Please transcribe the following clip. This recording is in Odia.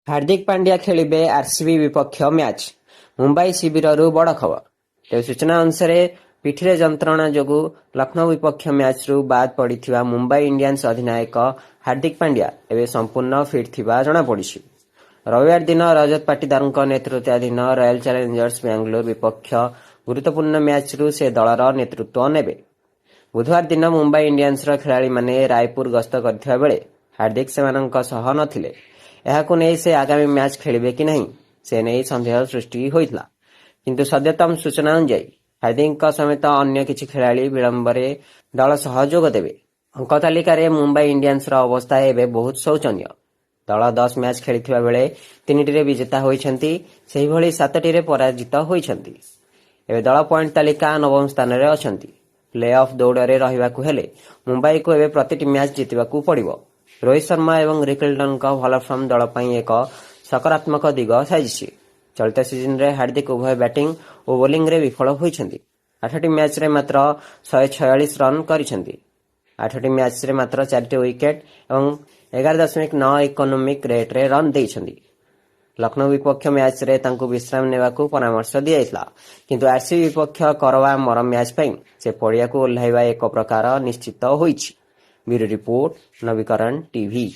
ହାର୍ଦ୍ଦିକ ପାଣ୍ଡ୍ୟା ଖେଳିବେ ଆରସିବି ବିପକ୍ଷ ମ୍ୟାଚ୍, ମୁମ୍ବାଇ ଶିବିରରୁ ବଡ଼ ଖବର। ତେବେ ସୂଚନା ଅନୁସାରେ, ପିଠିରେ ଯନ୍ତ୍ରଣା ଯୋଗୁଁ ଲକ୍ଷ୍ନୌ ବିପକ୍ଷ ମ୍ୟାଚ୍ରୁ ବାଦ୍ ପଡ଼ିଥିବା ମୁମ୍ବାଇ ଇଣ୍ଡିଆନ୍ସ ଅଧିନାୟକ ହାର୍ଦ୍ଦିକ ପାଣ୍ଡ୍ୟା ଏବେ ସମ୍ପୂର୍ଣ୍ଣ ଫିଟ୍ ଥିବା ଜଣାପଡ଼ିଛି। ରବିବାର ଦିନ ରଜତ ପାଟିଦାରଙ୍କ ନେତୃତ୍ୱାଧୀନ ରୟାଲ ଚ୍ୟାଲେଞ୍ଜର୍ସ ବାଙ୍ଗାଲୋର ବିପକ୍ଷ ଗୁରୁତ୍ୱପୂର୍ଣ୍ଣ ମ୍ୟାଚ୍ରୁ ସେ ଦଳର ନେତୃତ୍ୱ ନେବେ। ବୁଧବାର ଦିନ ମୁମ୍ବାଇ ଇଣ୍ଡିଆନ୍ସର ଖେଳାଳିମାନେ ରାୟପୁର ଗସ୍ତ କରିଥିବା ବେଳେ ହାର୍ଦ୍ଦିକ ସେମାନଙ୍କ ସହ ନଥିଲେ। ଏହାକୁ ନେଇ ସେ ଆଗାମୀ ମ୍ୟାଚ୍ ଖେଳିବେ କି ନାହିଁ, ସେ ନେଇ ସନ୍ଦେହ ସୃଷ୍ଟି ହୋଇଥିଲା। କିନ୍ତୁ ସଦ୍ୟତମ ସୂଚନା ଅନୁଯାୟୀ, ହାର୍ଦ୍ଦିକଙ୍କ ସମେତ ଅନ୍ୟ କିଛି ଖେଳାଳି ବିଳମ୍ବରେ ଦଳ ସହ ଯୋଗ ଦେବେ। ଅଙ୍କ ତାଲିକାରେ ମୁମ୍ବାଇ ଇଣ୍ଡିଆନ୍ସର ଅବସ୍ଥା ଏବେ ବହୁତ ଶୋଚନୀୟ। ଦଳ 10 ମ୍ୟାଚ୍ ଖେଳିଥିବା ବେଳେ ତିନିଟିରେ ବିଜେତା ହୋଇଛନ୍ତି, ସେହିଭଳି ସାତଟିରେ ପରାଜିତ ହୋଇଛନ୍ତି। ଏବେ ଦଳ ପଏଣ୍ଟ ତାଲିକା ନବମ ସ୍ଥାନରେ ଅଛନ୍ତି। ପ୍ଲେ ଅଫ୍ ଦୌଡ଼ରେ ରହିବାକୁ ହେଲେ ମୁମ୍ବାଇକୁ ଏବେ ପ୍ରତିଟି ମ୍ୟାଚ୍ ଜିତିବାକୁ ପଡ଼ିବ। ରୋହିତ ଶର୍ମା ଏବଂ ରିକଲ୍ଟନଙ୍କ ଭଲ ଫର୍ମ ଦଳ ପାଇଁ ଏକ ସକାରାତ୍ମକ ଦିଗ ସାଜିଛି। ଚଳିତ ସିଜନରେ ହାର୍ଦ୍ଦିକ ଉଭୟ ବ୍ୟାଟିଂ ଓ ବୋଲିଂରେ ବିଫଳ ହୋଇଛନ୍ତି। ଆଠଟି ମ୍ୟାଚ୍ରେ ମାତ୍ର 146 ରନ୍ କରିଛନ୍ତି। ଆଠଟି ମ୍ୟାଚ୍ରେ ମାତ୍ର ଚାରିଟି ୱିକେଟ୍ ଏବଂ 11.9 ଇକୋନୋମିକ୍ ରେଟ୍ରେ ରନ୍ ଦେଇଛନ୍ତି। ଲକ୍ଷ୍ନୌ ବିପକ୍ଷ ମ୍ୟାଚ୍ରେ ତାଙ୍କୁ ବିଶ୍ରାମ ନେବାକୁ ପରାମର୍ଶ ଦିଆଯାଇଥିଲା, କିନ୍ତୁ ଆରସିବି ବିପକ୍ଷ କର ବା ମର ମ୍ୟାଚ୍ ପାଇଁ ସେ ପଡ଼ିଆକୁ ଓହ୍ଲାଇବା ଏକ ପ୍ରକାର ନିଶ୍ଚିତ ହୋଇଛି। ବ୍ୟୁରୋ ରିପୋର୍ଟ, ନବୀକରଣ ଟିଭି।